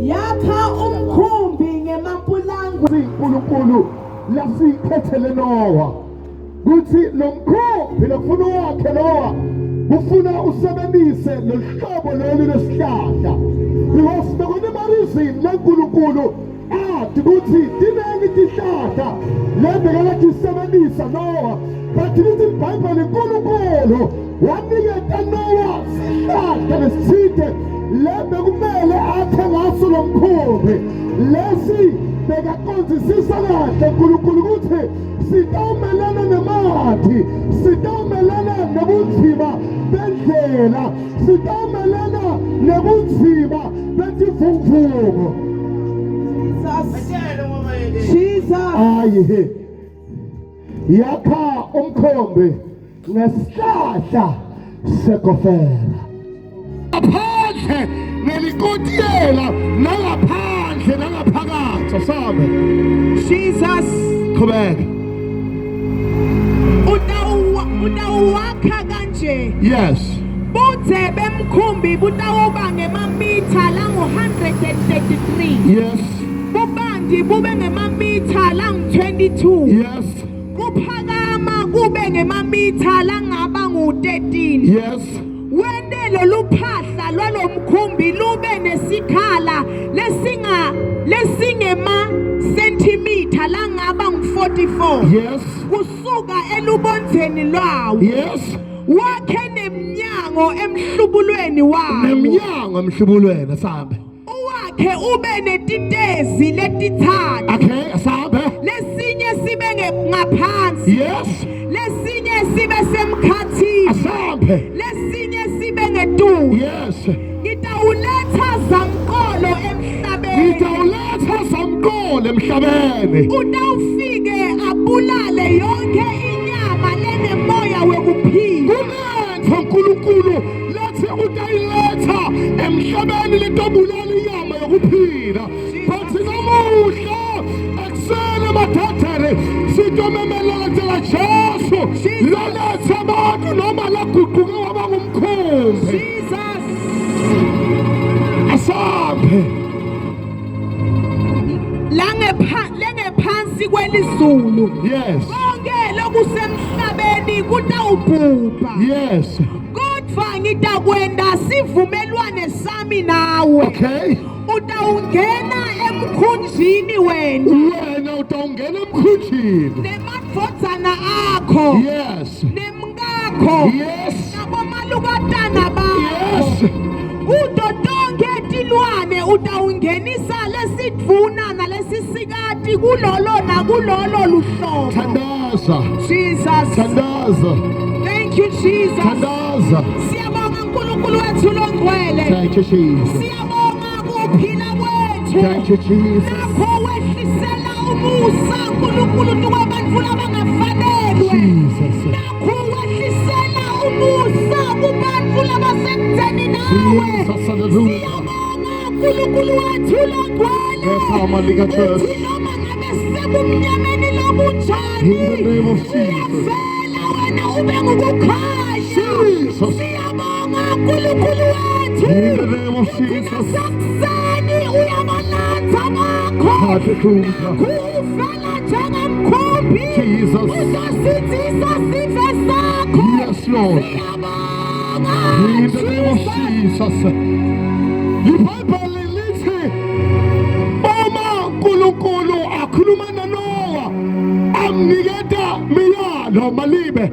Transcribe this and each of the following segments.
Yakha umkhumbi ngemapulangwe. uNkulunkulu lasikhethele Noah kuthi lo mkhumbi lokufuna wakhe Noah kufuna usebenzise loluhlobo lolu lesihlahla because bekunema-reason leNkulunkulu athi ukuthi tinengi tihlahla lebekakatisebenzisa Noah, but lithi iBhayibheli uNkulunkulu waniketa Noah sihlahla lesithide le bekumele akhe ngaso lo mkhumbi. Lesi bekaqondisisa kahle uNkulunkulu ukuthi sitawumelana nemathi, sitawumelana nobunzima bendlela, sitawumelana nobunzima betivunguvungu. Jesus. Jesus. Ayi, yakha umkhombi ngesihlahla sekofela ngaphandle nelikotiyela nangaphandle nangaphakathi. Asambe. Jesus. Qhubeka. Utawuwakha kanje. Yes. Budze bemkhumbi butawuba ngemamitha langu-133. Yes. Bubanti bube ngemamitha langu-22. Yes. Kuphakama kube ngemamitha langaba ngu-13. Yes. Wente lolu phahla lwalomkhumbi lube nesikhala lesinga lesingema sentimitha langaba ngu-44. Yes. Kusuka elubondzeni lwawo. Yes. Wakhe nemnyango emhlubulweni wawo. Nemnyango emhlubulweni. Asambe. Uwakhe ube netitezi letithathu. Okay, asambe. Lesinye sibe ngaphansi. Yes. Lesinye sibe semkhathini. Asambe. Lesinye sibe ngetulu. Yes. Ngitawuletha zamqolo emhlabeni. Ngitawuletha zamqolo emhlabeni. Utawufike abulale yonke inyama lenemoya wekuphila. Kunentfo uNkulunkulu lathi utayiletha emhlabeni letobulala inyama yokuphila. But namuhla ekuseni madadere sitomemelela tshela Jesu loletha abantu noma laguquke waba ngumkhumbi. Jesus. Asambe. Langepha lengephansi kwelizulu. Yes. Konke lokusemhlabeni kutawubhubha. Yes. Kodwa ngitakwenda sivumelwane sami nawe. Okay. Utawungena emkhunjini wena. Wena utawungena emkhunjini. Nemadvodzana akho. Yes. Nemkakho. Yes. Nabomalukatana bakho. Yes. Kuto tonkhe tilwane utawungenisa lesidvuna nalesisikati kulolo nakulolo luhlobo. Thandaza. Jesus. Thandaza. Thank you, Jesus. Thandaza. Siyabonga uNkulunkulu wethu longcwele. Thank you, Jesus. Siyabonga kuphila kwethu. Thank you, Jesus. Nakho wehlisela umusa uNkulunkulu tukwabantu labangafanelwe. Jesus. Nakho wehlisela umusa kubantu labasekutheni nawe. Jesus, hallelujah. Siyabonga uNkulunkulu wethu longcwele. Ngegama likaJesu. Uthi noma ngabe sebumnyameni lobunjani. In the name of Jesus. Uyavela wena ube ngukukhanya. Jesus. Siyabonga uNkulunkulu wethu. In the name of Jesus. Nasekuseni uyabalatha bakho. Hallelujah. Kuvela njengemkhumbi. Jesus. Uzosindisa sive sakho. Yes, Lord. Siyabonga. In the name of Jesus. IBhayibheli lithi uma uNkulunkulu akhuluma noNoah amniketa miyalo malibe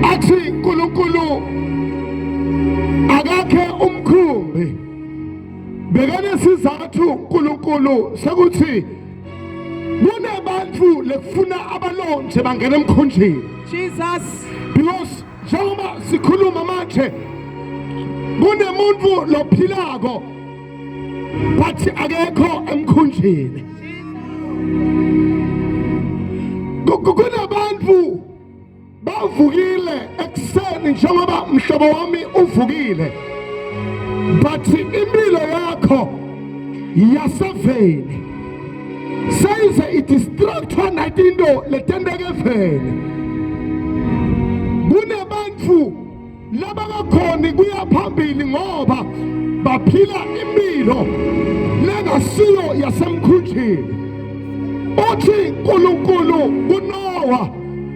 athi uNkulunkulu akakhe umkhumbi, bekanesizathu uNkulunkulu sekuthi kunebantu lekufuna abalonje bangena emkhunjini. Jesus. Because njengoba sikhuluma manje kunemuntu lophilako but akekho emkhunjini. Kunabantu bavukile ekuseni njengoba mhlobo wami uvukile, but impilo yakho yaseveni seyize idistractwa natinto letenteka eveni. Kunebantu labakakhoni kuya phambili ngoba baphila impilo lengasiyo yasemkhunjini. Uthi uNkulunkulu kuNoah,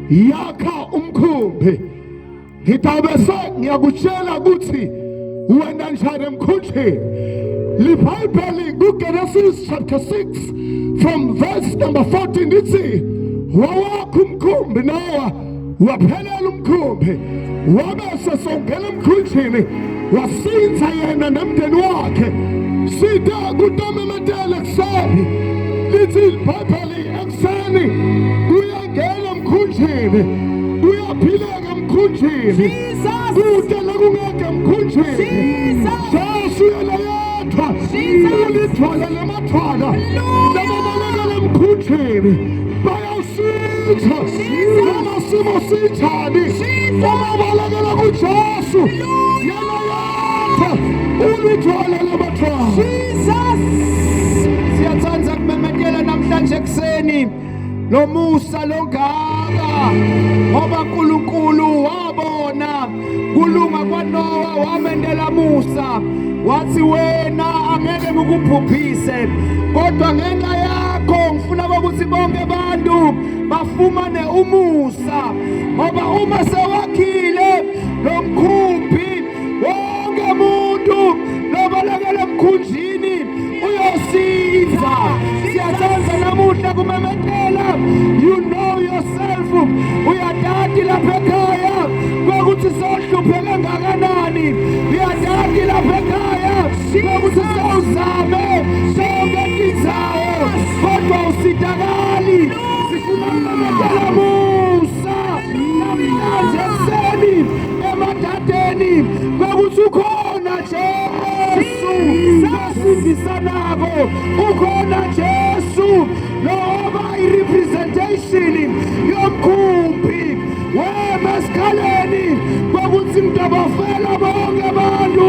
yakha umkhumbi. Ngitawube sengiyakutshela ukuthi wena njani emkhunjini. LiBhayibheli kuGenesis chapter 6 from verse number 14 lithi wawakha umkhumbi Noah, waphelela umkhumbi, wabe sesongena emkhunjini, wasinza yena nemndeni wakhe. Sithe kutomemetela ekuseni, lithi iBhayibheli ekuseni kuyangena emkhunjini, kuyaphileka emkhunjini, Jesus. kude lekungeke emkhunjini. Jesus. Jesu yena yedwa Jesus. ulithwala lamathwala. Hallelujah. Lababalekela emkhunjini bayawusitha Jesus. noma simo sinjani. Jesus. Uma ubalekela kuJesu, Hallelujah. yena yedwa ulithwala lamathwala. Jesus. Siyathanda kumemetela namhlanje ekuseni lo musa longaka, ngoba uNkulunkulu wabona kulunga kwaNoah, wamendela musa, wathi wena angeke ngikubhubhise, kodwa ngenxa yakho ngifuna ukuthi bonke abantu bafumane umusa, ngoba uma sewakhile lo mkhumbi, wonke umuntu lobalekela emkhunjini uyosiza. Siyathanda namuhla kumemetela, you know yourself, uyadadi lapha ekhaya kokuthi sohlupheke ngakanani, uyadadi lapha ekhaya kokuthi sewuzame sonke tindzawo kodwa usitakali. Sifuna kumemetela musa namhlanje ekuseni emadadeni kokuthi ukhona Jesu losindisanako, ukhona Jesu loba i-representation yomkhumbi wema esikhaleni kokuthi ngidabafela bonke abantu,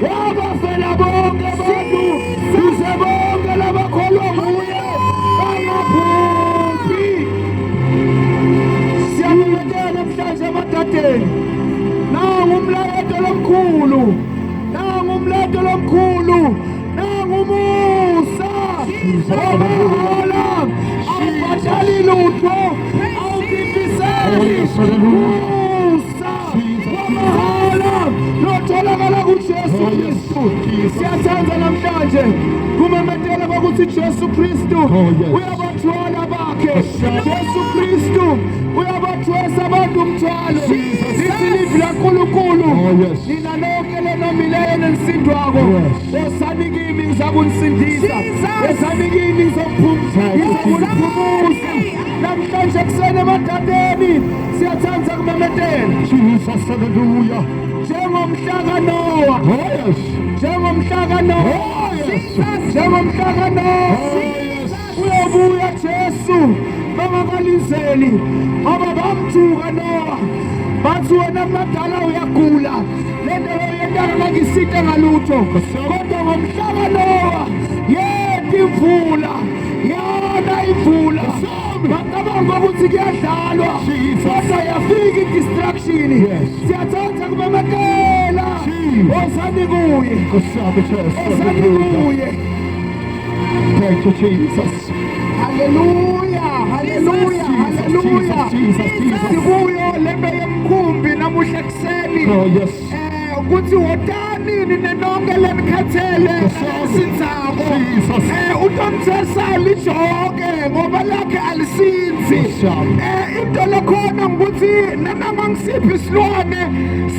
wabafela bonke abantu kuze bonke labakholwa nguye bangabhubhi. Siyamemetela namhlanje emadadeni, nangu umlayeto lomkhulu, nangu umlayeto lomkhulu, nangu umusa omahala, awubhadali lutho, awukhiphiseli, musa wamahala lotholakala kuJesu Kristu. Siyathanda namhlanje kumemetela kokuthi Jesu Kristu Oh, yes. uyabathwala bakhe, Jesu Kristu uyabathwesa abantu umthwalo. Lithi livi laNkulunkulu, Oh, yes. nina nonke lenomileyo nenisindwako, Yes. wozani kimi, ngizakunisindisa, Jesus. wozani kimi, ngizokuniphumuza. Namhlanje ekuseni emadadeni siyathanda kumemetela Jesus, hallelujah. njengomhla kaNoah, Oh yes. njengomhla kaNoah, Oh yes. njengomhla kaNoah, Oh yes. uyobuya Jesu bangakalizeli, ngoba bamthuka Noah, bathi wena mnadala uyagula, lento loyentaka ngakisita ngalutho, kodwa ngomhla kaNoah yeta imvula, yana imvula, bacabanga ukuthi kuyadlalwa, kodwa yafika i-destruction. Yes. Siyathanda kumemetela, Jesus. wozani kuye, Nkosi yami Jesu, wozani hallelujah. kuye. Thank you, Jesus. Haleluya, haleluya, haleluya. Jesus, Jesus. Sikuyo lento yemkhumbi namuhla ekuseni. Oh yes. Ukuthi wotani nina nonke lenikhathele sinzako. Jesus. Utomthesa lijoke ngoba lakhe alisinzi. Nkosi yami. Into lekhona ngukuthi nanoma ngisiphi isilwane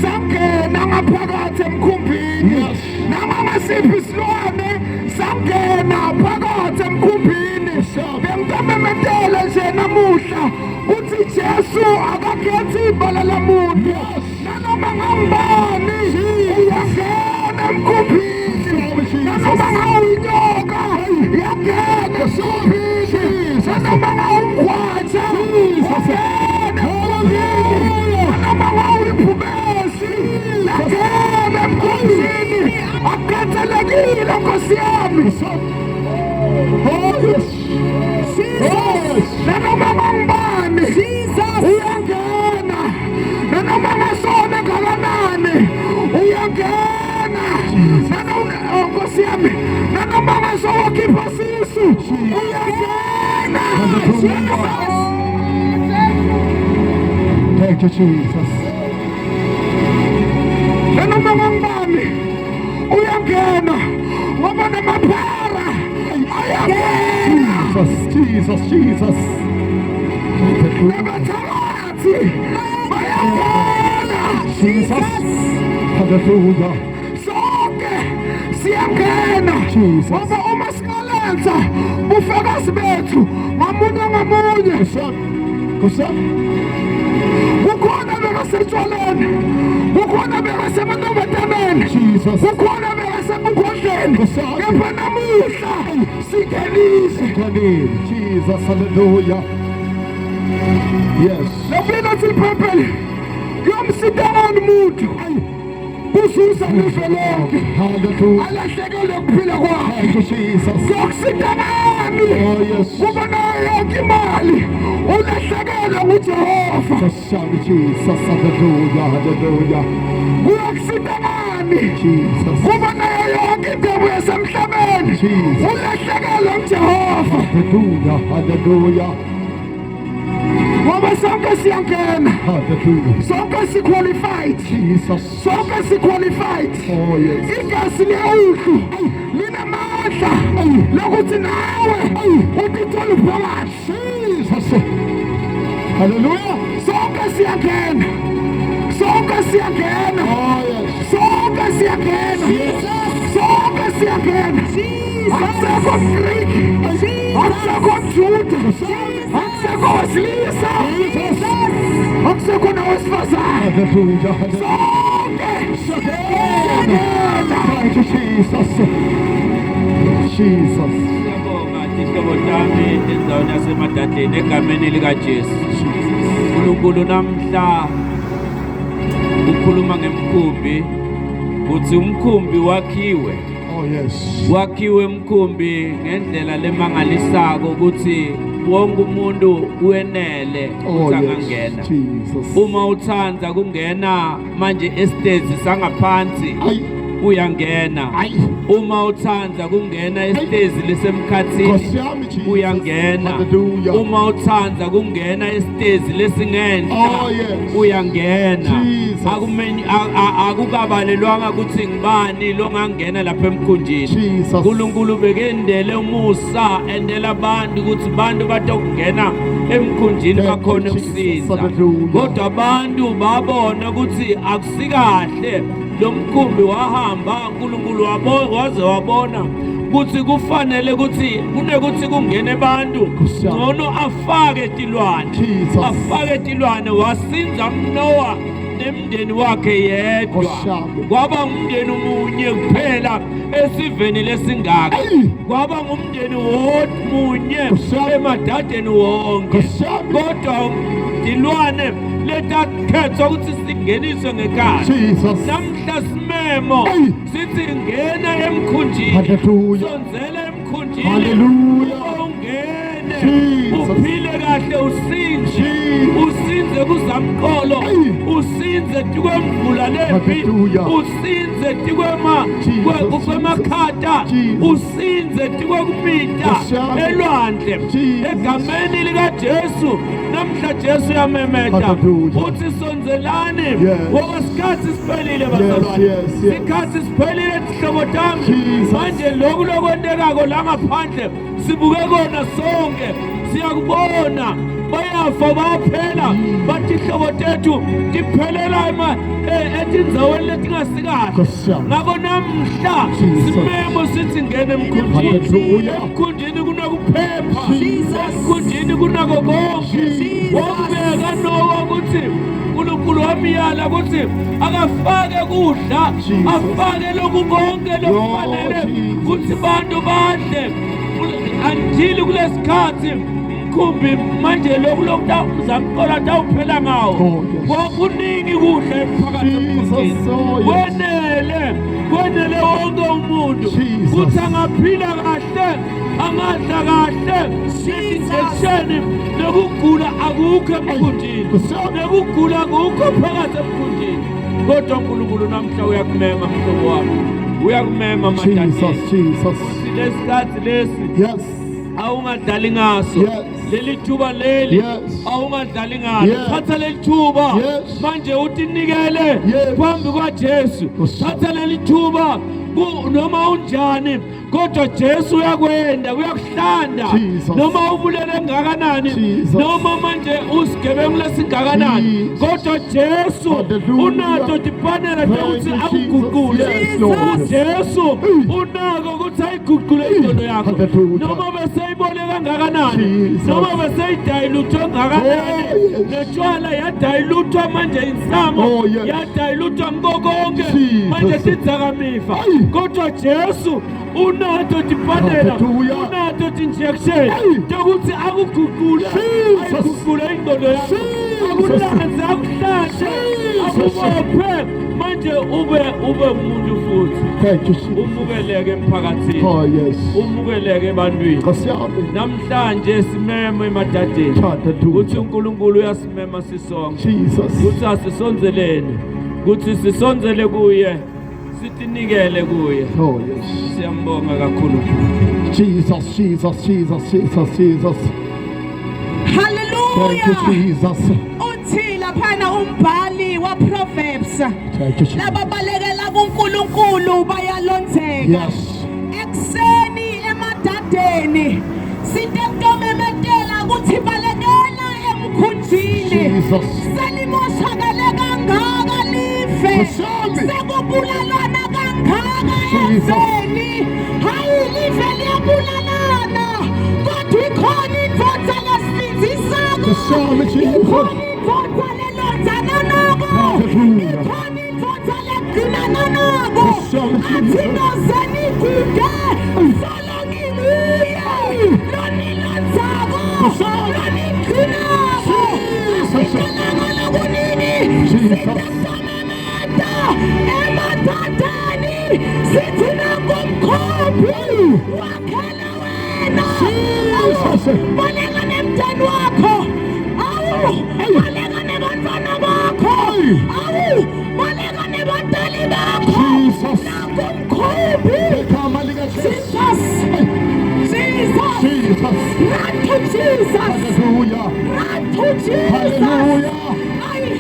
sangena ngaphakathi emkhumbini. Yes. Noma ngasiphi isilwane sangena phakathi emkhumbini. Bengimemetela nje namuhla uthi Jesu akakhethi ibala lamuntu, nanoma ngangibani uyangena emkhumbini, nanoma ngawuyinyoka uyangena emkhumbini, nanoma ngawumgwaja uyangena emkhumbini, nanoma ngawuyibhubesi uyangena emkhumbini, akukhathalekile Nkosi yami. Oh yes. Oh yes. Nanoma ngangibani Jesus. uyangena, nanoma ngasona ngakanani uyangena, nanoma, oh, Nkosi yami, nanoma Nanoma ngasowakhipha sisu uyangena. Thank you, Jesus. Nanoma ngangibani uyangena ngoba namaphara ayangena. Jesus, Jesus, Jesus. Nabathakathi bayangena. Jesus. Hallelujah. Sonke siyangena. Jesus. Ngoba uma singalenza bufakazi bethu ngamunye ngamunye. Kusam. Kukhona bekasetshwaleni, kukhona bekasemantombazaneni, Jesus. kukhona bekasebukhondleni, Kusam. kepha namuhla singenile. Kanini. Jesus, hallelujah. Yes. Lapho lithi iBhayibheli kuyomsita ngani umuntu kuzuza live lonke Hallelujah. alahlekelwe kuphila kwakhe? Thank you, Jesus. Kuyokusita ngani Oh, yes. kuba nayo yonke imali ulahlekelwe nguJehova? Kusam, Jesus. Hallelujah. Hallelujah. Kuyokusita ngani Jesus. kuba nayo yonke indebo yasemhlabeni Jesus. ulahlekelwe nguJehova? Hallelujah. Hallelujah. Ngoba sonke siyangena, Hallelujah. sonke si-qualified, Jesus. sonke si-qualified. Oh, yes. Igazi liyawuhlu linamandla lokuthi nawe utithole uphakathi. Jesus. Hallelujah. Sonke siyangena, sonke siyangena, Oh, yes. sonke siyangena, sonke siyangena. Akusekho Greek, akusekho Juda, akusekho wesilisa, akusekho nawesifazane. Hallelujah. Hallelujah. Sonke siyangena. Thank you, Jesus. Jesus. Siyabonga tihlobo tami endzaweni yaseMadadeni egameni likaJesu. uNkulunkulu namhla ukhuluma ngemkhumbi uthi umkhumbi wakhiwe. Oh, yes. Wakhiwe umkhumbi ngendlela lemangalisako ukuthi wonke umuntu uyenele Oh, ukuthi yes. angangena. Jesus. Uma uthanda kungena manje esitezi sangaphansi Ay. uyangena. Ay. Uma uthanda kungena esitezi lesemkhathini Nkosi yami, Jesus. uyangena. Hallelujah. Uma uthanda kungena esitezi lesingenhla Oh, yes. uyangena. Jesus. Akukabalelwanga ukuthi ngibani longangena lapha emkhunjini. Jesus. uNkulunkulu bekendele umusa endela abantu ukuthi abantu batokungena emkhunjini Thank you, bakhone Jesus. ukusinza. Hallelujah. Kodwa abantu babona ukuthi akusikahle lo mkhumbi wahamba uNkulunkulu waze wabona ukuthi kufanele ukuthi kunekuthi kungene abantu Nkosi yami. ngcono afake tilwane. Jesus. Afake tilwane wasinza Noah nemndeni wakhe yedwa. Nkosi yami. Kwaba ngumndeni munye kuphela esiveni lesingaka. Ayi. Kwaba ngumndeni munye Nkosi yami. emadadeni wonke. Nkosi yami. Kodwa tilwane letakhethwa ukuthi singeniswe ngekhaya. Jesus. Namhla simemo Ayi. sithi ngena emkhunjini. Hallelujah. Sonzela emkhunjini. Hallelujah. Uma ungene Jesus. uphile kahle usinze. Jesus. Usinze kuzamqolo. Ayi. Usinze tikwemvula lembi. Hallelujah. Usinze tikwema Jesus, kwemakhata. Jesus. Usinze tikwekumita Nkosi yami. elwandle. Jesus. Egameni likaJesu namhla Jesu uyamemeta. Hallelujah. Uthi sonzelani Yes. ngoba sikhathi siphelile bazalwane. Yes, yes. Sikhathi siphelile tihlobo tami. Jesus. Manje lokhu lokwentekako la ngaphandle sibuke kona sonke siyakubona bayafa bayaphela bathi ihlobo tethu tiphelela etindzaweni letingasikahle. Nkosi yami. Ngakho namhla Jesus. simemo sithi ngena emkhunjini. Hallelujah. Emkhunjini kunokuphepha. Jesus. Emkhunjini kunako konke. Jesus. Wakubeka Noah ukuthi uNkulunkulu wamyala ukuthi akafake kudla, Jesus. afake lokhu konke lokufanele Jesus. ukuthi bantu badle until kulesikhathi mkhumbi manje lokhu lokuzamqola tawuphela ngawo. Oh, yes. Kwakuningi kudla emphakathi Jesus, emkhunjini. oh, yes. Kwenele, kwenele wonke umuntu Jesus. ukuthi angaphila kahle, angadla kahle. Injection nokugula akukho emkhunjini, Nkosi yami. nekugula akukho phakathi emkhunjini. Kodwa uNkulunkulu namhla uyakumema mhlobo wami. Uyakumema madadeni. Jesus, Jesus. Uthi lesikhathi lesi Yes. awungadlali ngaso. Yes. Leli thuba leli Yes. awungadlali ngalo. Yes. Thatha leli thuba Yes. manje utinikele Yes. phambi kwaJesu. Nkosi yami. Thatha leli thuba noma unjani kodwa Jesu uyakwenda uyakuhlanda Jesus. noma ubulele ngakanani Jesus. noma manje usigebengu lesingakanani Jesus. kodwa Jesu Hallelujah. unato tipanela Thank ukuthi you, Jesus. akuguqule. Yes, Lord. uJesu unako ukuthi ayiguqule ingqondo yakho Hallelujah. noma beseyibole kangakanani Jesus. noma beseyidayiluthwe ngakanani Oh, yes. netshwala yadayiluthwa manje insamo Oh, yes. yadayiluthwa ngiko konke Jesus. manje sidzakamifa Ayi. kodwa Jesu unato tipanela Hallelujah. unato ti-injection Ayi. tokuthi akuguqule Jesus. ayiguqule ingqondo yakho Jesus. akuhlanze akuhlanze Jesus. akubophe manje ube umuntu futhi Thank you, Jesus. umukeleke emphakathini Oh, yes. umukeleke ebantwini. Nkosi yami. Namhlanje simeme emadadeni Hallelujah. ukuthi uNkulunkulu uyasimema sisonke Jesus. ukuthi asisonzeleni ukuthi sisonzele kuye sitinikele kuye. Oh, yes. Siyambonga kakhulu. Jesus, Jesus, Jesus, Jesus, Jesus. Thank you, Hallelujah. Jesus. Uthi laphana umbhali wa Proverbs Thank you, Jesus. lababalekela kuNkulunkulu bayalondzeka. Yes. Ekuseni emadadeni sitekutomemetela ukuthi balekela emkhunjini. Jesus. Selimoshakale kangaka live. Nkosi yami. Sekubulalana kangaka Jesus. ezweni. Hayi live liyabulalana. Kodwa ikhona indvodza lesindzisako. Nkosi yami, Jesus. Ikhona indvodza lelondzana nako. Hallelujah. Ikhona indvodza legcinana nako. Nkosi yami, Athi Jesus. noze niguge solo nginguye lonilondzako Nkosi yami. lonigcinako. Jesus. Asikalanga lokunini Jesus. sitesomemeta emadadeni sithi nakumkhophi wakhela wena. Jesus. Baleka nemndeni wakho. Awu, baleka nebantwana bakho. Awu, baleka nebatali bakho. Jesus. Nakumkhophi. Igama likaJesu. Jesus. Jesus. Jesus. Run to Jesus. Hallelujah. Run to Jesus. Hallelujah. Ayi,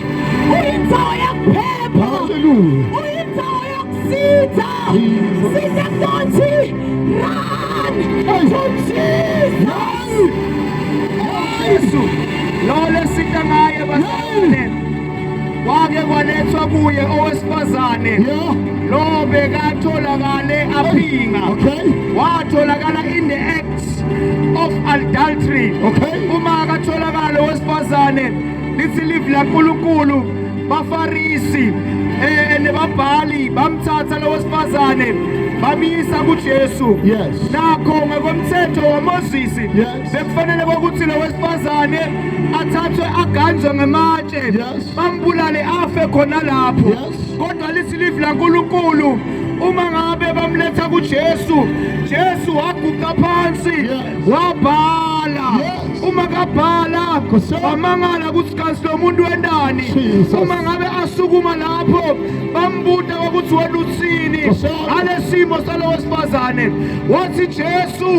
uyindzawo yokuphepha. Hallelujah. Uyindzawo yokusitha. Jesus. Sisekuthi run to Jesus. Jesu lo lesita ngaye bazalwane wake kwalethwa kuye owesifazane Yeah. lo bekatholakale aphinga. Okay. Watholakala in the act of adultery. Okay. Uma akatholakala owesifazane lithi live laNkulunkulu bafarisi nebabhali bamthatha lo wesifazane bamyisa kuJesu. Yes. Nakho ngokomthetho waMoses Yes. bekufanele ukuthi lo wesifazane athathwe aganjwe ngematshe Yes. bambulale afe khona lapho. Yes. Kodwa lithi live laNkulunkulu uma ngabe bamletha kuJesu, Jesu waguqa phansi Yes. wabhala. Yes. Uma kabhala Nkosi yami. wamangala ukuthi kanti lo muntu wendani. Jesus. Uma ngabe asukuma lapho bambuta ukuthi wena uthini Nkosi yami. ngalesimo salo wesifazane. Wathi Jesu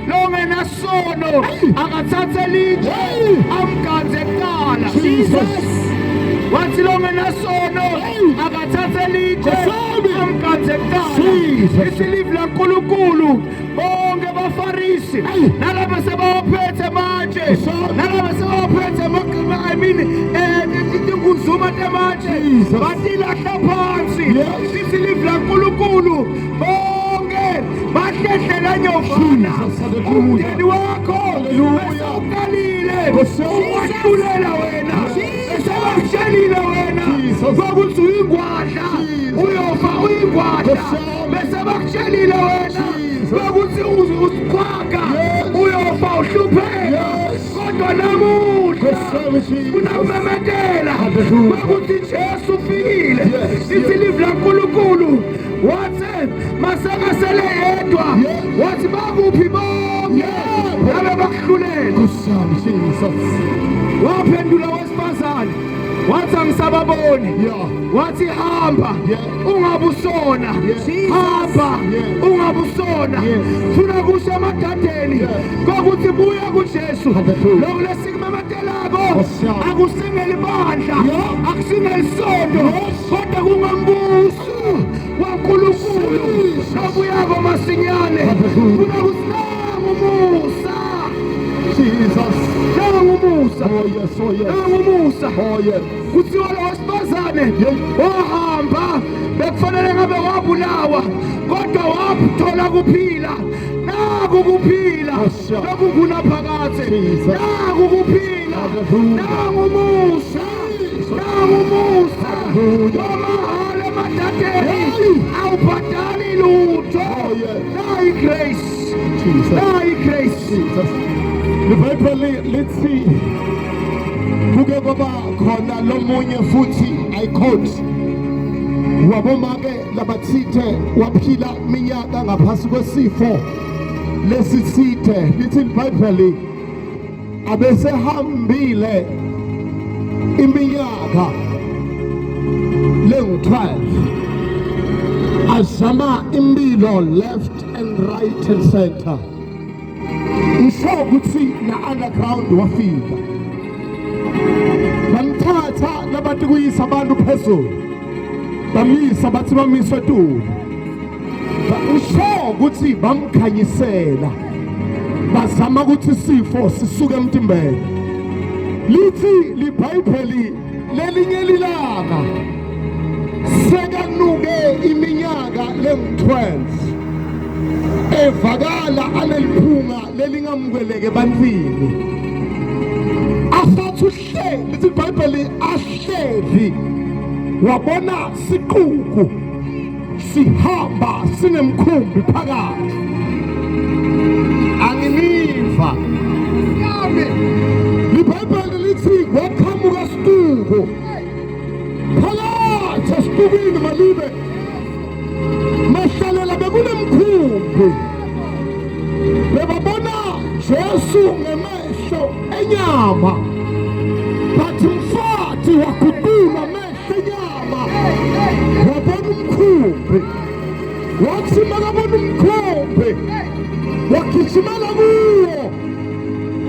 lo ngenasono akathathe litshe Hey. amganze kuqala. Jesus. Wathi lo ngenasono akathathe litshe Nkosi yami. amganze kuqala. Jesus. Lithi live laNkulunkulu bonke bafarisi Hey. nalaba sebawaphethe manje Nkosi yami. nalaba sebawaphethe I mean tingunzuma tematshe Jesus. batilahla phansi. Yes. Lithi live laNkulunkulu bonke bahlehlela nyovana. Jesus, hallelujah. Umndeni wakho Hallelujah. bese uqalile Nkosi yami. uwahlulela wena esebakutshelile wena Jesus. kokuthi uyingwadla Jesus. uyofa uyingwadla. Nkosi yami. Bese bakutshelile wena Jesus. kokuthi usiqhwaga Yes. uyofa uhlupheka. Yes. Kodwa namuhla Nkosi yami, Jesus. kunakumemetela Hallelujah. kokuthi Jesu ufikile. Yes. Lithi live laNkulunkulu wathi masekasele yedwa Yes. wathi bakuphi bonke Yebo. laba bakuhlulela. Nkosi yami, Jesus. Waphendula wesifazane wathi Akasababoni. Yeah. Wathi hamba. Yeah. Ungabusona. Yeah. Hamba. Yeah. Ungabusona. Yes. Funa kusho emadadeni. Yeah. Kokuthi buya kuJesu. Hallelujah. Lokhu lesikumemetelako Nkosi yami. akusingelibandla. Yeah. Akusingelisonto. Kodwa kungambuso waNkulunkulu. Obuyako masinyane. Hallelujah. Funa kusinanga umusa. Jesus. Nanga umusa. Oh yes, oh yes. Nanga umusa. Oh yes. Kuthiwa lo wesifazane Yes. wahamba bekufanele ngabe wabulawa kodwa wathola kuphila. Naku kuphila Nkosi yami. lokungunaphakade. Jesus. Naku kuphila. Hallelujah. Nangu umusa. Nangu umusa. Hallelujah. Wamahhala emadadeni. Hey. Awubhadali lutho. Oh, yes. Nayi grace. Jesus. Nayi grace. Jesus. LiBhayibheli lithi kuke kwaba khona lomunye futhi I quote wabomake labathithe waphila minyaka ngaphasi kwesifo lesithithe lithi iBhayibheli abesehambile iminyaka lengu-12 azama impilo left and right and center ngisho ukuthi na-underground wafika bamthatha labantu kuyisa abantu phezulu bamisa bathi bamiswe etulu ngisho ukuthi bamkhanyisela bazama ukuthi isifo sisuke emtimbeni lithi libhayibheli lelinye lilanga sekanuke iminyaka lengu-12 evakala aleliphunga lelingamukeleke ebantwini asathi uhleli lithi ibhayibheli ahleli wabona siquku sihamba sinemkhumbi phakathi anginiva Yami. libhayibheli lithi kwaqhamuka siquku phakathi esiqukwini malibe mahlalela bekunemkhumbi bebabona Jesu ngemehlo enyama but mfati waguqula amehlo enyama wabona umkhumbi wathi makabona umkhumbi wagijimela kuwo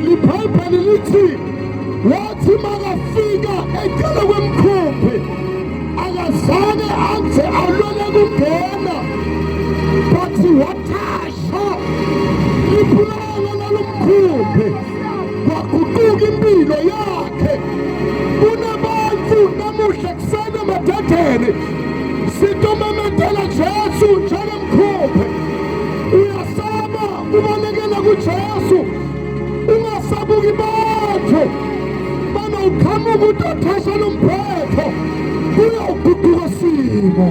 libhayibheli lithi wathi makafika ecala kwemkhumbi akazange aze alwele kungena but wathasha liphulanga lalomkhumbi kwaguquka impilo yakhe kunabantu namuhla kusena emadadeni sitomemetela Jesu njengemkhumbi uyasaba kubalekela kuJesu ungasabuki bantu bana uqhamuka utothasha lomphetho kuyawuguquka simo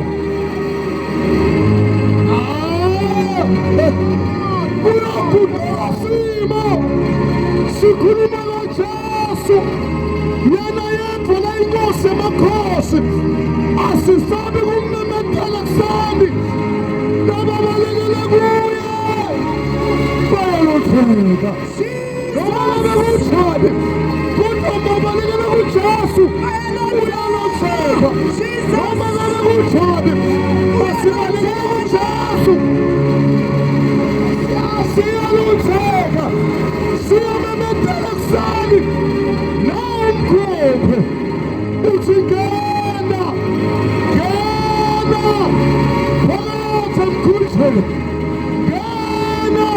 kuyoguquka simo sikhuluma ngoJesu yena yedwa la inkosi yamakhosi asisabi kummemetela kusani nababalekele kuye bayalotheka noma ngabe kunjani kodwa babalekele kuJesu uyalotheka noma ngabe kunjani basibalekele kuJesu siyalotheka siyamemetela kusani nawumkhuphe uthi ngena ngena phakathi emkhunjini ngena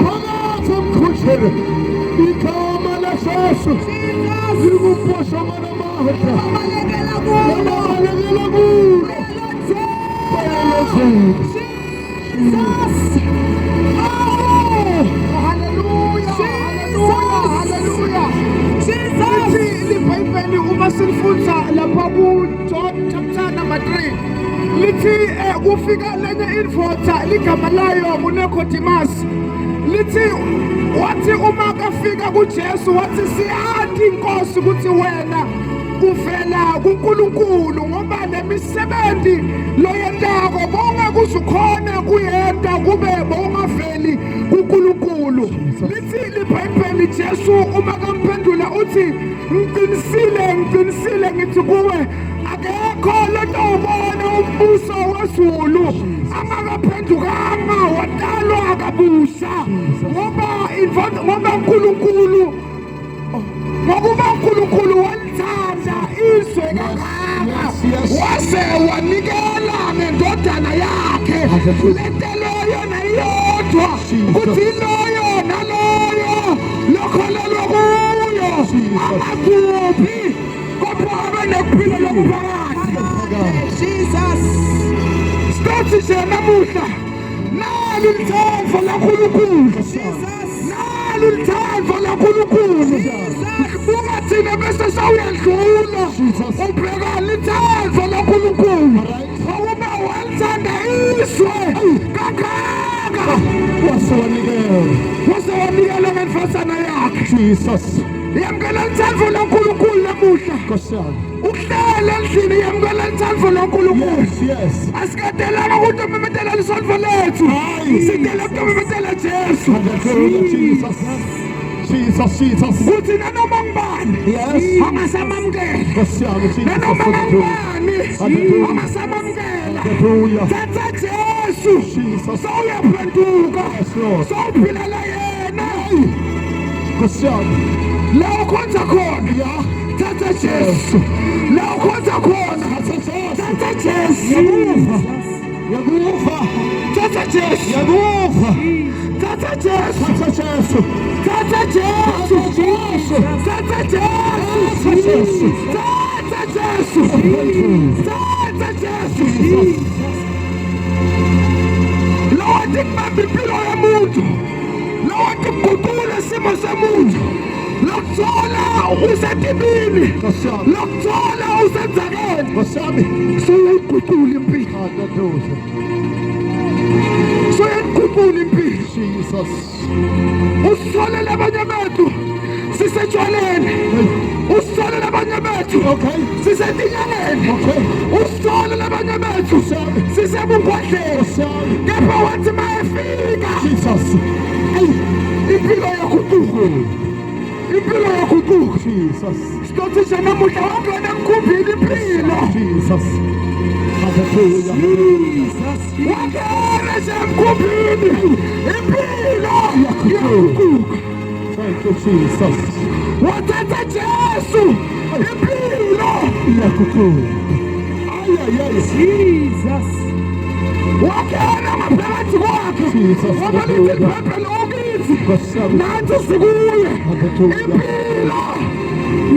phakathi emkhunjini igama laJesu likumphoshongana amandla Babalekela kulo. babalekela kulo bayalotheka Jesus. Oh. Hallelujah. Hallelujah. Hallelujah. Jesus. Lithi libhayibheli uma silifundza lapha ku-John chapter number 3 lithi kufika lenye indvodza ligama layo nguNicodemus lithi wathi uma kafika kuJesu wathi siyathi inkosi ukuthi wena uvela kuNkulunkulu ngoba lemisebenzi loyentako bowungekuze ukhone kuyenta kube bowungaveli kuNkulunkulu. Lithi libhayibheli Jesu uma kamphendula Uthi ngiqinisile, ngiqinisile ngithi kuwe, akekho lotawubona umbuso wezulu angakaphendukanga watalwa kabusha, ngoba ngoba uNkulunkulu, ngokuba uNkulunkulu walithanda izwe kangaka wase wanikela ngendodana yakhe letelwe yona iyodwa, kuthi loyo naloyo lokholelwa kuyo angabhubhi kodwa abe nekuphila lokuphakade. Jesus. Sitothi nje namuhla, nali lithandvo laNkulunkulu. Jesus. Nali lithandvo laNkulunkulu. Buka thina bese sawuyadlula, ubheka lithandvo laNkulunkulu, ngokuba walithanda izwe kangaka Wase wanikela. Wase wanikela ngendvodzana yakhe. Jesus. Yamukela lithandvo laNkulunkulu namuhla. Nkosi yami. Ukuhlala endlini, yamukela lithandvo laNkulunkulu. Yes. Asikadelanga ukuthi umemetela lisondvo lethu, sidele ukuthi umemetela Jesu. Hallelujah. Jesus. Jesus, Jesus. Kuthi nanoma ngubani angasamamukela, Nkosi yami, Jesus. nanoma ngubani Hallelujah. angasamamukela, Hallelujah. thatha Jesu. Jesus. Sowuyaphenduka, Yes, Lord. sowuphilela yena. Nkosi yami. La ukhonza khona, thatha Jesu. La ukhonza khona, thatha Jesu. Yakuva. Thatha Jesu. Yakuva. Thatha Jesu. Thatha Jesu. Thatha Jesu. Thatha Jesu. Jesu. Thatha Jesu. Thatha Jesu. Lawathi kubamba impilo yomuntu, lawathi kuguqula isimo semuntu, lokuthola usetibini, Nkosi yami. lokuthola usenzakeni, Nkosi yami. suyayiguqula impilo. Hallelujah. Suyayiguqula impilo. Jesus. Usitholele abanye bethu sisetshwaleni. Hey. Usitholele abanye bethu sisetinyangeni. Usitholele abanye bethu sisebungwadleni. Nkosi yami. Kepha wathi mayefika, Jesus. impilo yaguquka, impilo yaguquka. Jesus. Sitothi nje namuhla, wangena emkhumbini impilo. Jesus. Hallelujah. Wangena nje emkhumbini, impilo yaguquka. Thank you, Jesus. Wathatha Jesu, impilo Iyaguquka. Ay, ay, ay. Jesus. Wangena ngaphakathi kwakhe. Jesus, Ngoba lithi hallelujah. iBhayibheli okithi Nkosi yami. nathi sikuye, Hallelujah. impilo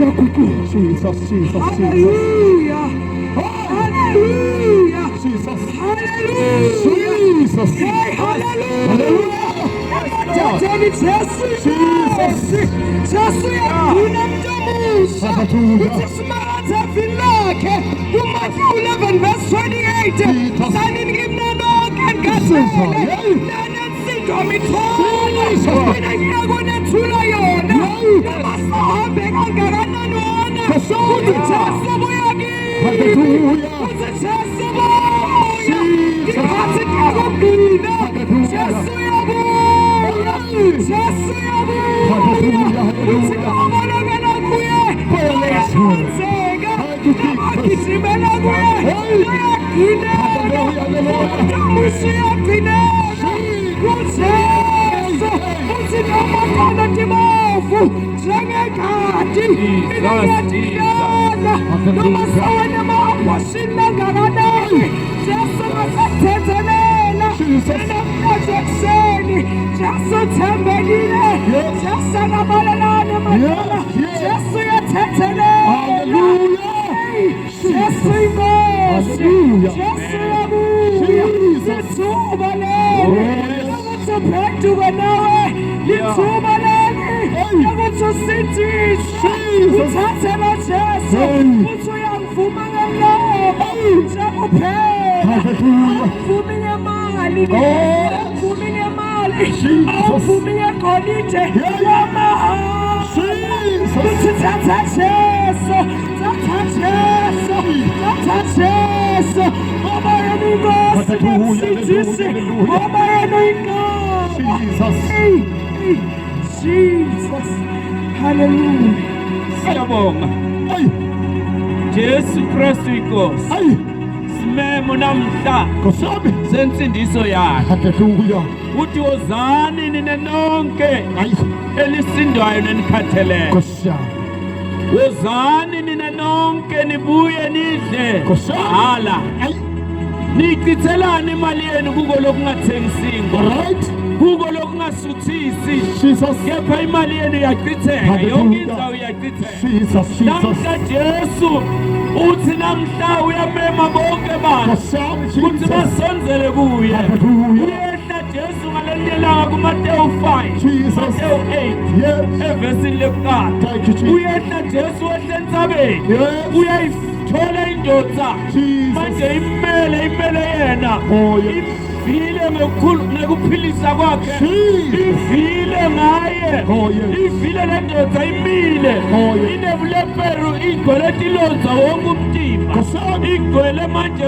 yaguquka. Jesus, Jesus, Jesus. Hallelujah. Hallelujah. Jesus. Hallelujah. Jesus. Hey, hallelujah. Hallelujah. Emadodeni, Jesu Jesus. Jesu uyagcina umuntu omusha. Hallelujah. Uthi simakathe evini lakhe kuMatthew 11 verse 28, Jesus. sanini kimi nonke nikhathele Hey. nanensindo mithwalo, Jesus. mina ngiyakunethula yona. Hey. Noma sihambe kangakanani wona, Nkosi. uthi Jesu buya kimi. Hallelujah. Uthi Jesu buya. Jesus. Ngikhathi ngiyakugcina. Hallelujah. Jesu uyabuya. Jesu uyabuya. Hallelujah, hallelujah. Uthi ngabonakala kuye bayakhonzeka, Thank you, Jesus. abagijimela kuye Hey. bayagcineka. Hallelujah, hallelujah. Umuntu omusha uyagcineka kuJesu. Uthi noma khona tibovu njengengadi, mina ngiyadilala. Noma sawenema-abortion langakanani, Jesu ngasakuthethelela. Jesus. Namhlanje ekuseni, Jesu uthembekile. Yes. Jesu akabalelani amadala. Yes, yes. Jesu uyathethelela. Hallelujah. Hey, Jesu inkosi. Hallelujah. Jesu uyabuya. Jesus. Lithuba leli Yes. lokuthi uphenduke nawe. Lithuba leli Hey. lokuthi usindiswe, Jesus. uthathe lo Jesu. Hey. Uthi uyangivuma ngemlomo nje kuphela, Hallelujah. awuvumi ngemali, Oh. awuvumi ngemali, Jesus. awuvumi ngegolide Yeah. wamahala. Jesus. Uthi thatha Jesu, thatha Jesu, thatha Jesu, ngoba yena inkosi Hallelujah, nomsindisi, hallelujah. ngoba yena uyinqaba. Jesus. Hey, hey, Jesus, hallelujah. Siyabonga. Ayi. Jesu Kristu inkosi. Ayi. Simemo namhla Nkosi yami. sensindiso yakhe. Hallelujah. Uthi wozani nina nonke Ayi. elisindwayo nenikhatheleyo. Nkosi yami. Wozani nina nonke nibuye nidle. Nkosi yami. Hala. Ayi. Nichithelani imali yenu kuko lokungathengisingwa. All right. Kuko lokungasuthisi. Jesus. Kepha imali yenu iyachitheka. Hallelujah. Yonke indzawo iyachitheka. Jesus. Jesus. Namhla Jesu uthi namhla uyamema bonke bantu Nkosi yami. ukuthi Jesus. basondzele kuye. Hallelujah. Uyehla Jesu ngalelinye ilanga kuMateyu 5, Jesus. Mateyu 8 Yes. evesini lokuqala. Thank you, Jesus. Uyehla Jesu wehla entsabeni. Yes. Uyayithola indoda Jesus. manje imele imele yena. Oh, yes. Ivile ngokukhulu ngekuphilisa kwakhe. Jesus. Ivile ngaye. Oh, yes. Ivile le ndoda imile. Oh, yes. Inebuleperu igcwele tilonza wonke umtimba. Nkosi yami. Igcwele manje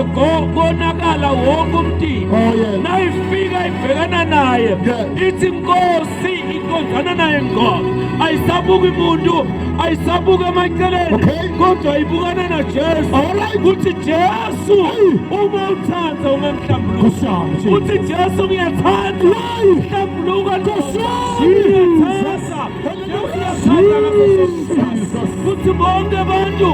konakala wonke umtimba. Oh, yes. Nayifika ibhekana naye. Yes. Ithi Nkosi iqondana naye ngqo. Ayisabuki umuntu, ayisabuki emaceleni. Okay. Kodwa ibukana naJesu. All right. Uthi Jesu Ayi. uma uthanda ungamhlambuluka. Nkosi yami. Jesus. Uthi Jesu ngiyathanda. Hlambuluka Nkosi yami. Ngiyathanda. Jesu uyathanda ngaso sonke isikhathi. Jesus. Kuthi bonke abantu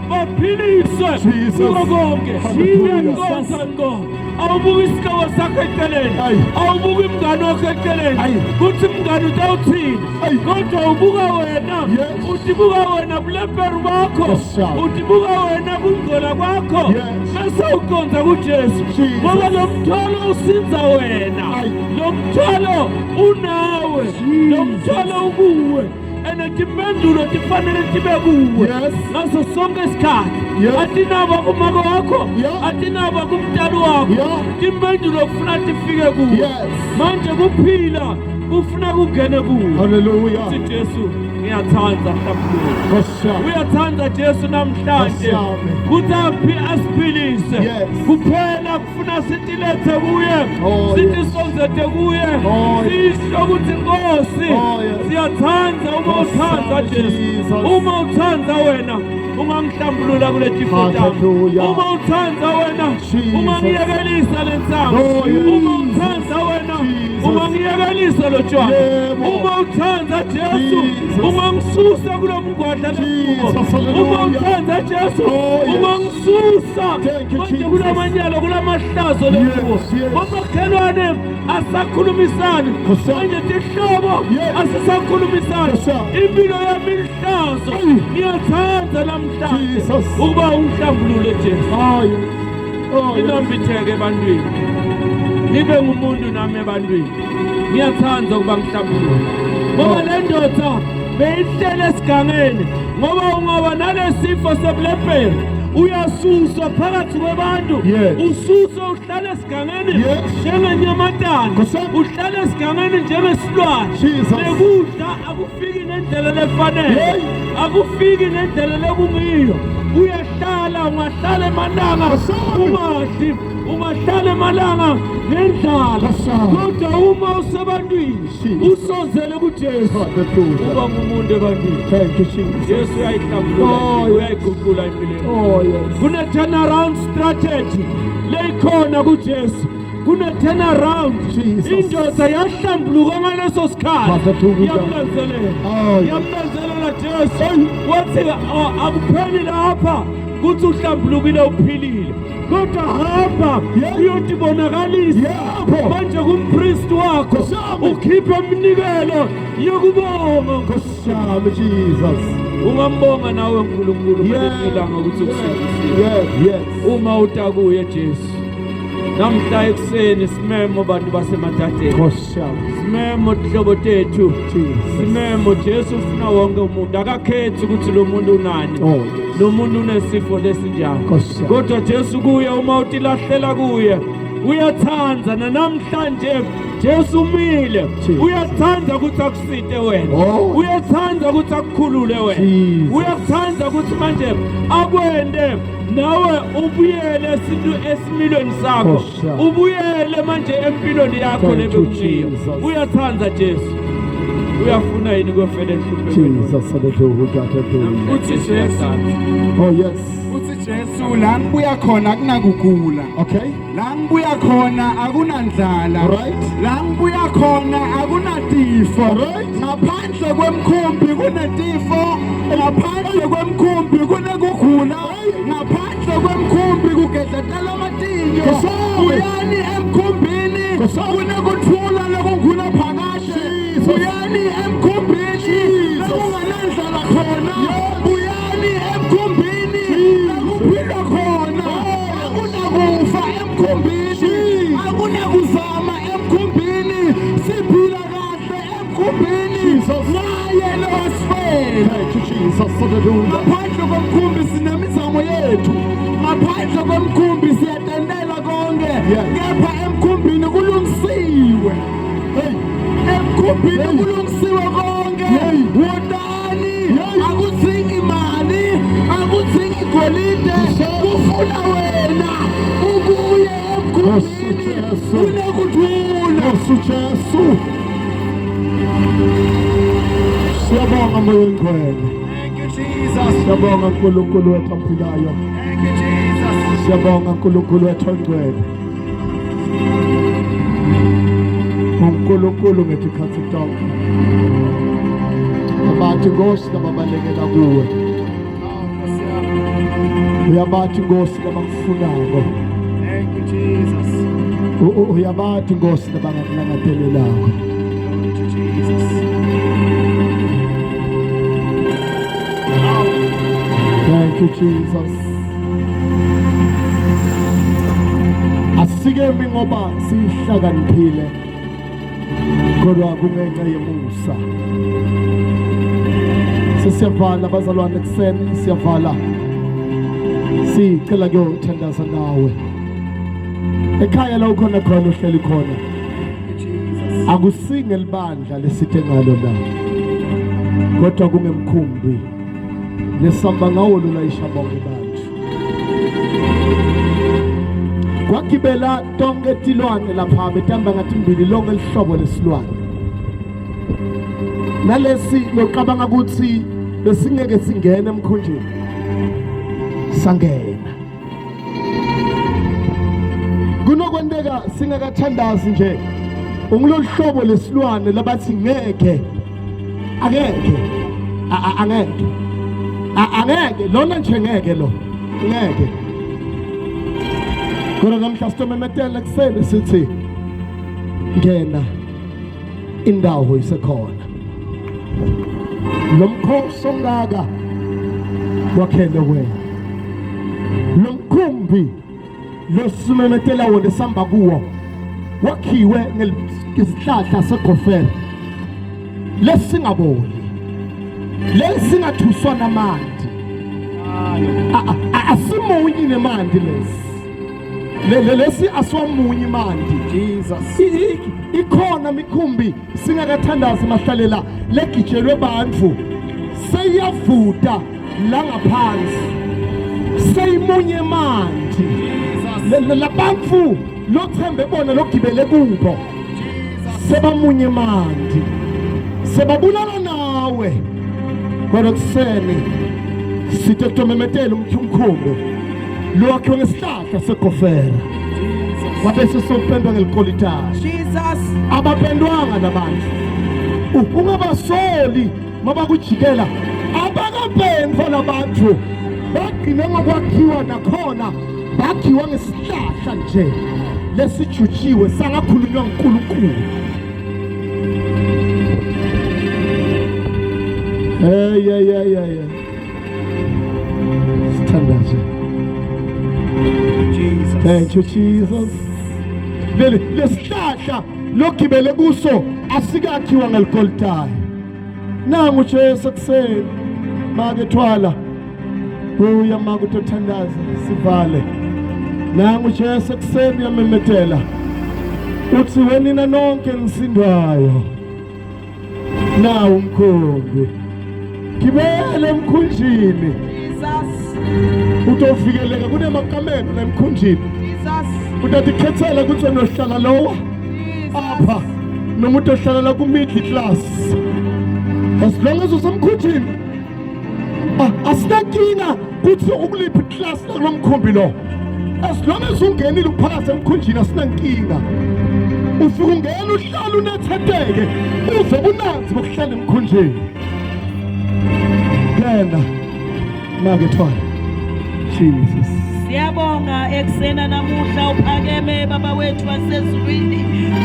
baphile baphiliswe Jesus. kuko konke. Hallelujah. Uyakhonza ngqo. Awubuki isihlobo sakho eceleni. Ayi. Awubuki umngane wakho eceleni. Ayi. Kuthi umngane utawuthini. Ayi. Kodwa ubuka wena. Yes. Utibuka wena buleperu bakho. Nkosi yami. Utibuka wena kungcola kwakho. Yes. Bese ukhonza kuJesu. Jesus. Ngoba lo mthwalo usinza wena. Ayi. Lo mthwalo unawe. Lo mthwalo ukuwe. And timpendulo tifanele tibe kuwe. Yes. Ngaso sonke isikhathi. Yes. Atinaba kumako wakho. Yeah. Atinaba kumntali wakho. Yeah. Timpendulo kufuna tifike kuwe. Yes. Manje kuphila kufuna kungene kuwe. Hallelujah. Uthi Jesu ngiyathanda hlambuluka. Nkosi yami. Uyathanda Jesu namhlanje Nkosi yami. kuthi aphi asiphilise. Yes. Kuphela kufuna sitilethe kuye. Oh, Sithi yes. sonzete kuye. Oh, yes. Sisho ukuthi Nkosi Oh, yes. siyathanda uma Nkosi uthanda yami, Jesu. Jesus. Uma uthanda wena ungangihlambulula kule tifo tami. Hallelujah. Uma uthanda wena Jesus. ungangiyekelisa le nsangu. Oh, yes. Uma uthanda wena Jesus. ungangiyekelisa lo tshwala. Yebo. Uma uthanda Jesu Jesus. ungangisusa kulo mgwadla lekubo. Jesus, hallelujah. Uma uthanda Jesu Oh, yes. ungangisusa Thank you, manje Jesus. kulamanyalo kulamahlazo lekubo. Yes, yes. Bomakhelwane asakhulumisani Nkosi yami. manje tihlobo Yes. asisakhulumisani Nkosi yami. impilo yami ihlazo Ayi. ngiyathanda namhlanje Jesus. ukuba ungihlambulule Jesu. Oh, yes. Oh, yes. Inambitheke ebantwini ngibe ngumuntu nami ebantwini ngiyathanda ukuba ngihlambuluke ngoba le ndoda beyihlele esigangeni ngoba ungaba nalesifo sebuleperi uyasuswa phakathi kwabantu. Yes. Ususwe uhlale esigangeni Yes. njengenyamatane. Nkosi yami. Uhlale esigangeni njengesilwane. Jesus. Nekudla akufiki ngendlela lefanele. Hey. Akufiki ngendlela lekungiyo. Uyahlala ungahlala emalanga Nkosi yami. ungadli ungahlala emalanga ngendlala. Nkosi yami. Kodwa uma usebantwini Jesus. usozele kuJesu Hallelujah. uba ngumuntu ebantwini. Thank you, Jesus. Jesu uyayihlambulula Oh, yes. uyayiguqula impilo yakho. Oh, yes. Kune turnaround strategy leyikhona kuJesu. Kune turnaround. Jesus. Indoda yahlambuluka ngaleso sikhathi. Hallelujah. Yamlandelela. Oh, yes. Yamlandelela Jesu. Wathi akupheli lapha kuthi uhlambulukile uphilile. Kodwa hamba Yes. uyotibonakalisa Yebo. manje kumpristi wakho Nkosi yami. ukhiphe iminikelo yokubonga. Nkosi yami, Jesus. Ungambonga nawe uNkulunkulu ngelinye ilanga ukuthi ukusindisile. Yes, yes. Uma utakuye Jesu namhla ekuseni simemo bantu basemadadeni. Nkosi yami. Simemo tihlobo tethu. Jesus. Simemo Jesu ufuna wonke umuntu akakhethi ukuthi lo muntu unani. Oh, yes. Lo muntu unesifo lesinjani. Nkosi yami. Kodwa Jesu kuye uma utilahlela kuye uyathanda namhlanje Jesu umile Jesus. uyathanda ukuthi akusite wena. Oh. Uyathanda ukuthi akukhulule wena. Jesus. Uyathanda ukuthi manje akwende nawe ubuyele esimilweni sakho. Nkosi yami. Ubuyele manje empilweni yakho Thank you, lebekuyiyo. Jesus. Uyathanda Jesu. Uyafuna yini kuyofela enhluphekweni? Jesus, hallelujah, hallelujah. Uthi Jesu. Oh yes. Uthi Jesu la ngibuya khona akunakugula. Okay. La ngibuya khona akunandlala. Alright. La ngibuya khona akunatifo. Alright. Ngaphandle kwemkhumbi kunetifo. Ngaphandle kwemkhumbi kunekugula. Ngaphandle kwemkhumbi kugedletela amatinyo. Nkosi. Buyani emkhumbini Nkosi. kunekuthula lokunguna phakade. Jesus. Buyani emkhumbini Jesus. lakunganandlala khona. Buyani emkhumbini lakuphilwa khona. Akunakufa emkhumbini. Akunakuzama emkhumbini. Siphila kahle emkhumbini. Jesus. Naye lo wasifela. Thank you, Jesus. Hallelujah. Ngaphandle komkhumbi sinemizamo yethu. Ngaphandle komkhumbi siyatendela konke. Yes. Kepha emkhumbini kulungisiwe. Hey. Emkhumbini Hey. kulungisiwe konke. Hey. Wotani Hey. akudzingi mali, akudzingi golide, kufuna wena ubuye Nkosi emkhumbini Jesu. kunekuthula. Nkosi Jesu. Siyabonga Moya Oyingcwele. Thank you Jesus. Siyabonga uNkulunkulu wethu ophilayo. Thank you Jesus. Siyabonga uNkulunkulu wethu ongcwele. uNkulunkulu ngetikhathi tonke. Abathi Nkosi lababalekela kuwe. Uyabathi Nkosi labakufunako. Thank you Jesus. Uyabathi Nkosi labangakulangatelelako. Glory to Jesus. Thank you Jesus. Asikemi ngoba sihlakaniphile kodwa kungenxa yemusa. Sesiyavala bazalwane ekuseni siyavala. Sicela kuyothandaza nawe. Ekhaya la ukhona khona uhleli khona. Thank you Jesus. Akusinge libandla lesithe ngalo la. Kodwa kungemkhumbi lesamba ngawo lolayisha bonke bantu. Kwagibela tonke tilwane lapha betamba ngathi mbili lonke lihlobo lesilwane. Nalesi loqabanga ukuthi besingeke singene emkhunjini. Sangena. Kunokwenteka singakathandazi nje. Ungulolu hlobo lesilwane labathi ngeke angeke angeke angeke lona nje ngeke lo ngeke kodwa namhla sitomemetela ekuseni sithi ngena indawo isekhona lo mkhosi ongaka wakhele wena lo mkhumbi losimemetela wona esihamba kuwo wakhiwe ngesihlahla segofela lesingaboli lesingathuswa namanti asimunyi nemanti lesi lesi asiwamunyi manti. Jesus. Ikhona mikhumbi singakathandazi mahlalela legijelwe bantfu seyavuta la ngaphansi seyimunye manti labantu lothembe bona logibele kubo sebamunye manti sebabulala nawe kodwa kuseni sithe kutomemetela umkhumbi lowakhiwe ngesihlahla segofera wabese sopendwa ngelikolitari. Jesus. Abapendwanga labantu, ungabasoli mabakujikela abakapendwa labantu bagcine ngokwakhiwa nakhona bakhiwa ngesihlahla nje lesijutshiwe sangakhulunywa nguNkulunkulu. Hey hey hey hey. Sithandaze. Jesus. Thank you Jesus. Leli lesihlahla lokugibele kuso asikakhiwa ngelikolitayo. Nangu Jesu ekuseni make thwala buya make utothandaza sivale. Nangu Jesu ekuseni uyamemetela uthi wenina nonke nisindwayo nawu umkhumbi gibele emkhunjini. Jesus. Utofikeleka kunemakamelo la emkhunjini. Jesus. Utatikhethela ukuthi wena uhlala lowa Jesus. apha. Noma utohlala la ku-middle class, as long as usemkhunjini, asinankinga kuthi ukuliphi class lakulo mkhumbi lo. As long as ungenile uphakathi emkhunjini, asinankinga. Ufike ungena, uhlala unetheteke, uze bunanzi bokuhlala emkhunjini. Ngena make thwala. Jesus. Siyabonga ekusena namuhla, uphakeme Baba wethu wasezulwini,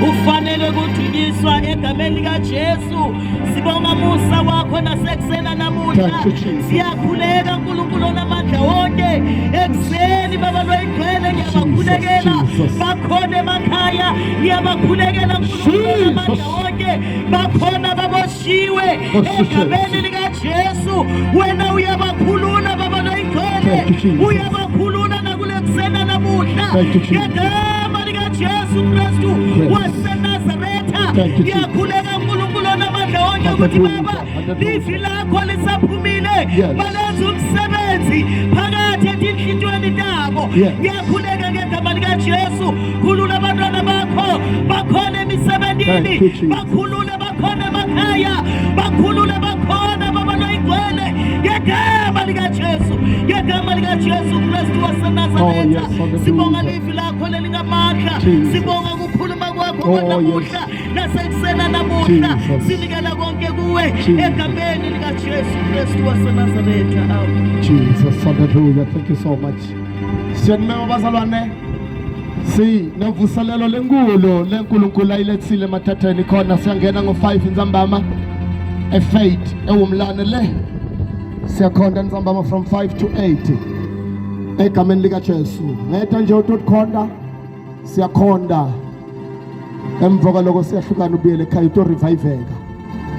ufanele kudunyiswa egameni likaJesu. Sibonga musa wakho nasekusena namuhla. Thank you, Jesus. Siyakhuleka Nkulunkulu onamandla wonke ekuseni, Baba loyingcwele, ngiyabakhulekela Jesus. bakhona emakhaya, ngiyabakhulekela Nkulunkulu onamandla Jesus. wonke, bakhona baboshiwe egameni likaJesu, wena uyabakhulula Baba loyingcwele. Thank you, Jesus. Uyabakhulula nakule kusena namuhla Thank you, Jesus. ngegama likaJesu Kristu waseNazaretha. Thank you, Jesus. Ngiyakhuleka Nkulunkulu onamandla wonke ukuthi Hallelujah. Baba, Hallelujah. livi lakho lisaphumile, balenza umsebenzi phakathi etinhlitweni tabo. Ngiyakhuleka ngegama likaJesu, khulula abantwana bakho bakhona emisebenzini, Thank you, Jesus. bakhulule bakhona emakhaya, bakhulule bakhona Baba loyingcwele, ngegama likaJesu, ngegama likaJesu Kristu waseNazaretha. Oh, yes, hallelujah. Sibonga livi lakho lelingamandla, Jesus. sibonga ukukhuluma kwakho Oh, kwanamuhla nasekusena namuhla. Jesus. Sinikela konke kuwe Jesus. egameni likaJesu Kristu waseNazaretha, amen. Jesus, hallelujah. Thank you so much. Siyanimema bazalwane. Si nevuselelo lenkulu lenkulunkulu ayilethile emathatheni khona, siyangena ngo-5 ntsambama e-Faith ewumlane le. Siyakhonta ntsambama from 5 to 8 egameni likaJesu. Ngeta nje utotikhonta, siyakhonta. Emva kwaloko siyahlukana, ubuyele ekhaya utoreviveka.